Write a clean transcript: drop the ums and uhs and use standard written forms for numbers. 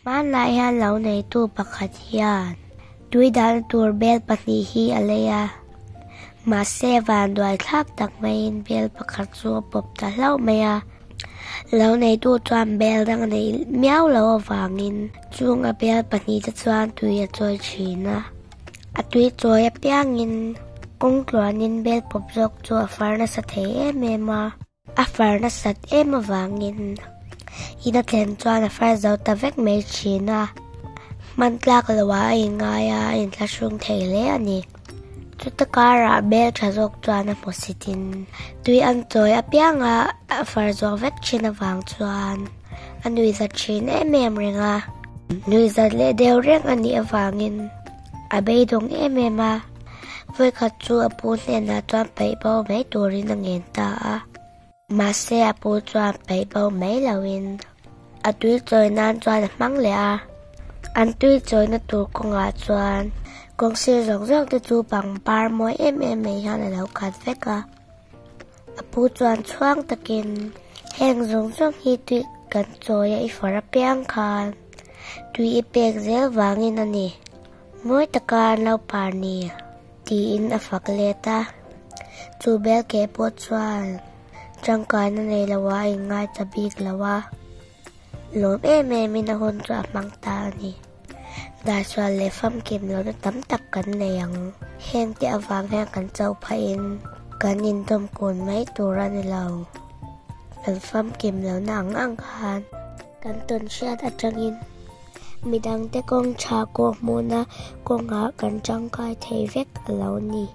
Hmanlai hian lo neitu pakhat hian tui dahna tur bel pahnih hi a lei a, mahse vanduai thlak tak maiin bel pakhat chu a pawp ta hlauh mai a. Lo neitu chuan bel dang a neih miau loh avangin chung a bel pahnih te chuan tui a chawi thin a. A tui chawi apiangin kawng tluanin bel pawp zawk chu a far nasa thei em em a. A far nasat em avangin in a thlen chuan a far zo ta vek mai thin a, hman tlak loah a inngai a, a inthlahrung thei hle a ni. Chuta karah bel tha zawk chuan a hmusitin tui an chawi apianga a far zawk vek thin avang chuan a nuihzat thin em em reng a. Nuihzat leh deuh reng a nih avangin a beidawng em em a. Vawikhat chu a pu hnenah chuan paih bo mai turin a ngen ta a. Mahse a pu chuan paih bo mai loin a tui chawi nan chuan a hmang leh a. An tui chawina tur kawngah chuan kawngsir zawk zawk te chu pangpar mawi em em mai hian a lo khat vek a. A pu chuan chhuang takin heng zawng zawng hi tui kan chawi a i far apiang khan tui i pek zel vangin a ni. Mawi taka an lo par ni? tiin a fak let a. Chu bel keh pawh chuan tangkaina nei lo a inngai ta bik lo a. Lawm em emin a hun chu a hmang ta a ni. Daisual leh famkim lohna tam tak kan nei ang. Hengte avang hian kan cho phahin kan indawm kun mai tur a ni lo. Kan famkim lohna ang ang khan kan tawn hriat atangin Midangte kawng tha kawh hmuhna kawngah kan tangkai thei vek a lo ni.